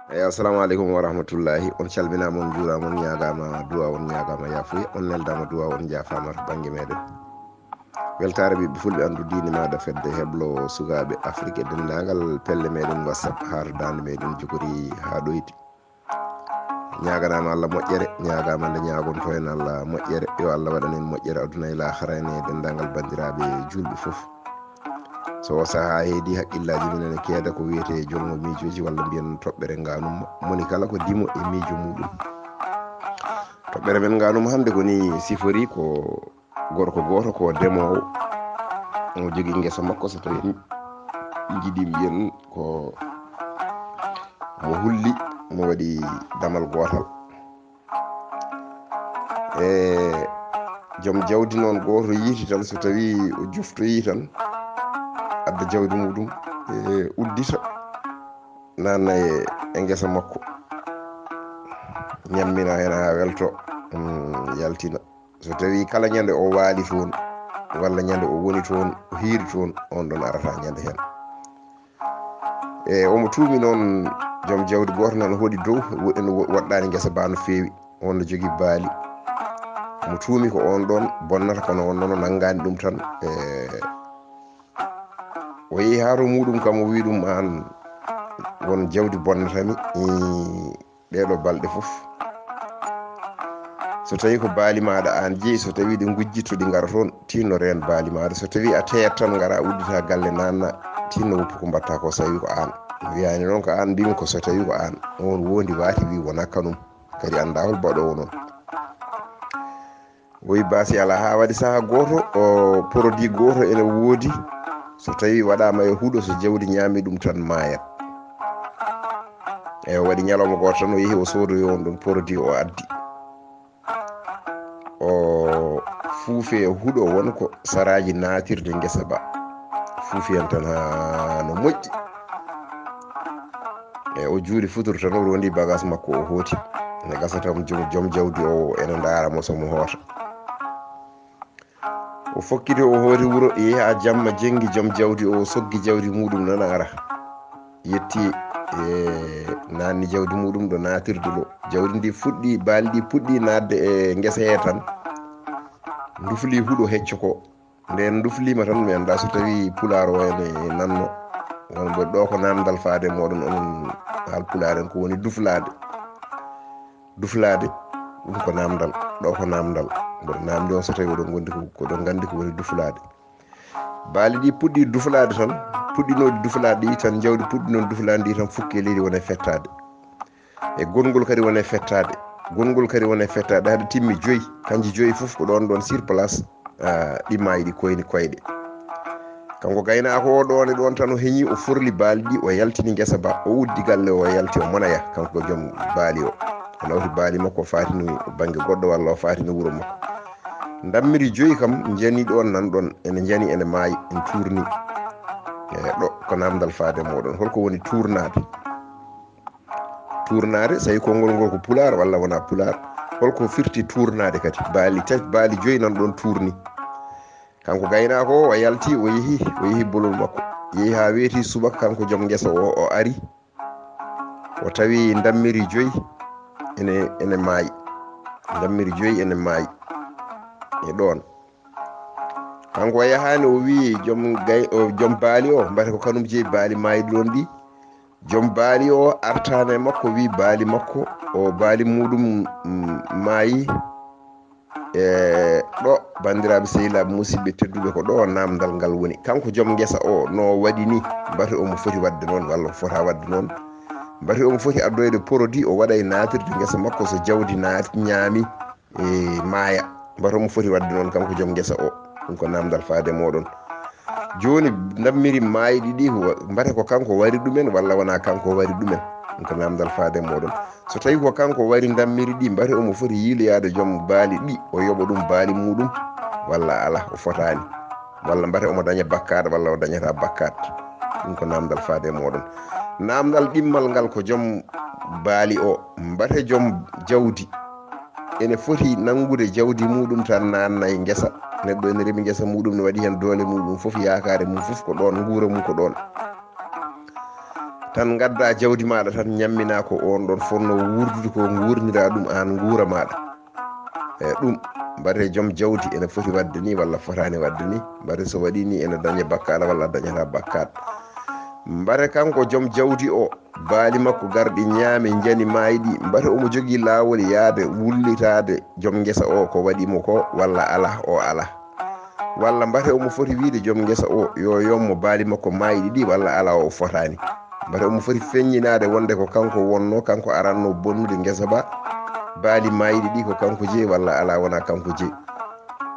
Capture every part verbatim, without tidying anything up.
Eyi, assalamu aleykum wa rahmatullahi. On calminaama, on njuuraama, on ñaagaama duwa, on ñaagaama yaafuya, on neldaama duwa, on njaafaama to bannge meɗen. Weltaare ɓiɓɓe fulɓe anndu diine maaɗa fedde heblo sukaaɓe Afrik e denndaangal pelle meɗen WhatsApp haa to daande meɗen jogori haa ɗoyde. Ñaaganaama Allah moƴƴere, ñaagaama nde ñaagonto en Allah moƴƴere. Yo Allah waɗan en moƴƴere aduna e laahara en e denndaangal banndiraaɓe juulɓe fof. So o sahaa heedi, haqqillaaji men ene keeda ko wiyetee jolngo miijooji walla mbiyen toɓɓere ngaanum. Moni kala ko dimo e miijo muuɗum. Toɓɓere men ngaanum hannde ko nii sifori ko gorko gooto ko demoowo. Omo jogii ngesa makko, so tawii en njiɗii mbiyen ko mo hulli, mo waɗi damal gootal. E joom jawdi noon gooto yiiti tan, so tawii o joftoyii tan, adda jawdi muuɗum, e uddita, naatna e, e ngesa makko, ñammina heen haa welto, mm, yaltina. So tawii kala ñande o waali toon, walla ñande o woni toon, o hiiri toon, on ɗon arata ñande heen. E omo tuumi noon joom jawdi gooto noon hoɗi dow, wo-, ene wo-, woɗɗaani ngesa ba no feewi. On no jogii baali. Omo tuumi ko on ɗon bonnata, kono on noon o nanngaani ɗum tan. E o yehi haa to muuɗum kam, o wii ɗum, "Aan, won jawdi bonnatami, ii, ɗeeɗo balɗe fof. So tawii ko baali maaɗa aan jeyi, so tawii ɗi ngujjitto, ɗi ngara toon, tinno reen baali maaɗa. So tawii a teyat tan, ngara uddita galle, naatna, tinno woppu ko mbaɗta ko, so tawii ko aan." Mi wiyaani noon ko aan, mbimi ko so tawii ko aan. On wondi waati, wi wonaa kanum. Kadi anndaa hol baɗoowo noon. Woyi baasi alaa, haa waɗi sahaa gooto, o, produit gooto ene woodi, so tawii waɗaama e huɗo, so jawdi ñaami ɗum tan maayat. Eyi, o waɗi ñalawma gooto tan, o yehi o soodoyi on ɗon produit, o addi. O fuufi e huɗo won ko saraaji naatirde ngesa ba. Fuufi en tan haa no moƴƴi. E o juuli futuro tan, o rondi bagas makko, o hooti. Ne gasa tan joom, joom jawdi o ene ndaara mo so mo hoota. O fokkiti, o hooti wuro, yehi haa jamma jenngi, joom jawdi o soggi jawdi muuɗum noon ara. Yetti, e naatni jawdi muuɗum ɗo naatirde ɗo. Jawdi ndi fuɗɗi, baali ɗi puɗɗi naatde e ngesa hee tan. Ndufli huɗo hecco ko. Nden ndufliima tan, mi anndaa so tawii pulaar o ene nanno. Won mbo ɗo ko naamndal faade mooɗon, onon haalpulaar en, ko woni duflaade. Duflaade, ɗum ko naamndal. Ɗo ko naamndal. Mboɗo naamndi on so tawii oɗon ngondi ko, ko oɗon nganndi ko woni duflaade. Baali ɗi puɗɗi duflaade tan, puɗɗinooɗi duflaade ɗi tan, jawdi puɗɗi noon duflaade ndi tan, fukke leydi wona e fettaade. E gonngol kadi wona e fettaade. Gonngol kadi wona e fettaade, hade timmi joyi. Kanji joyi fof ko ɗoon ɗoon sur place, ah, ɗi maayi, ɗi koyni koyɗe. Kanko gaynaako o, ɗoon e ɗoon tan o heñi, o forli baali ɗi, o yaltini ngesa ba, o uddi galle o, o yalti, o monaya, kanko ko joom baali o. O nawti baali makko, o faatini bannge goɗɗo walla o faatini wuro makko. Ndammiri joyi kam njani ɗoon, nan ɗoon, ene njani, ene maayi, en tuurni. E ɗo ko naamndal faade mooɗon. Holko woni tuurnaade? Tuurnaade, so tawi konngol ngol ko pulaar walla wonaa pulaar, holko firti tuurnaade kadi? Baali tati, baali joyi nan ɗoon tuurni. Kanko gaynaako o, o yalti, o yehi, o yehi bolol makko. Yehi haa weeti subaka, kanko joom ngesa o, o ari. O tawi ndammiri joyi ene, ene maayi. Ndammiri joyi ene maayi. E ɗoon. Kanko o yahaani, o wii joom gay-, o, joom baali o, mbate ko kanum jeyi baali maayɗi ɗoon ɗi. Joom baali o artaani e makko, wii baali makko, o baali muuɗum, mm, maayi. E ɗo, banndiraaɓe sehilaaɓe musidɓe tedduɓe, ko ɗo naamndal ngal woni. Kanko joom ngesa o, no waɗi ni, mbate omo foti waɗde noon, walla o fota waɗde noon. Mbate omo foti addoyde produit, o waɗa e naatirde ngesa makko, so jawdi naati, ñaami, e maaya. Mbata omo foti waɗde noon, kanko joom ngesa o. Ɗum ko naamndal faade mooɗon. Jooni, ndammiri maayɗi ɗi, wa-, mbata ko kanko wari ɗumen walla wonaa kanko wari ɗumen? Ɗum ko naamndal faade mooɗon. So tawii ko kanko wari ndammiri ɗi, mbata omo foti yiiloyaade joom baali ɗi, o yoɓa ɗum baali muuɗum walla alaa, o fotaani? Walla mbata omo daña bakkaat walla o dañataa bakkaat? Ɗum ko naamndal faade mooɗon. Naamndal ɗimmal ngal ko joom baali o, mbata joom jawdi ene foti nanngude jawdi muuɗum tan naatna e ngesa. Neɗɗo ene remi ngesa muuɗum, ne waɗi heen doole muuɗum fof, yaakaare mum fof ko ɗoon, nguura mum ko ɗoon. Tan ngadda jawdi maɗa tan ñammina ko on ɗon fonno wurdude ko, nguurnira ɗum an nguura maɗa. E ɗum, mbate joom jawdi ene foti wadde ni walla fotaani wadde ni, mbate so waɗi ni ene daña bakkaat walla dañata bakkaat. Mbate kanko joom jawdi o, baali makko garɗi ñaami njani maayi ɗi, mbate omo jogii laawol yaade wullitaade joom ngesa o ko waɗi mo ko walla ala o ala. Walla mbate omo foti wiide joom ngesa o yo yommo baali makko maayi ɗi walla ala o fotaani. Mbate omo foti feññinaade wonde ko kanko wonno, kanko aranno bonnude ngesa ba, baali maayi ɗi ko kanko jeyi walla ala wona kanko jeyi.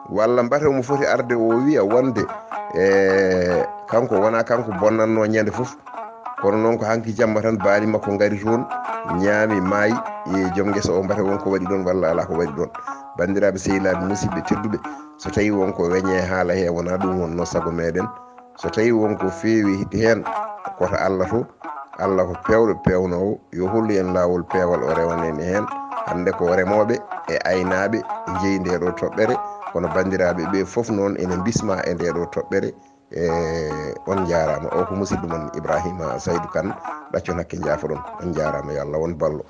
Walla mbate omo foti arde o wiya wonde e kanko wona kanko bonnanno ñande fof. Kono noon ko hanki jamma tan baali makko ngari toon, ñaami maayi, e joom ngesa o mbate won ko waɗi ɗon walla ala ko waɗi ɗon. Banndiraaɓe sehilaaɓe musidɓe tedduɓe, so tawi won ko weñe haala he wona ɗum wonno sago meɗen. So tawi won ko feewi heen, koto Allah to, Allah ko peewɗo peewnoowo, yo hollu en laawol peewal o rewana en heen. Hannde ko remooɓe e aynaaɓe njeyi nde ɗo toɓɓere, kono banndiraaɓe ɓe fof noon ene mbisma e nde ɗo toɓɓere. E on njaaraama. O ko musidɗo mon Ibrahima Saydou Kane, ɗaccon hakke, njaafoɗon. On njaaraama, yo Allah won ballo.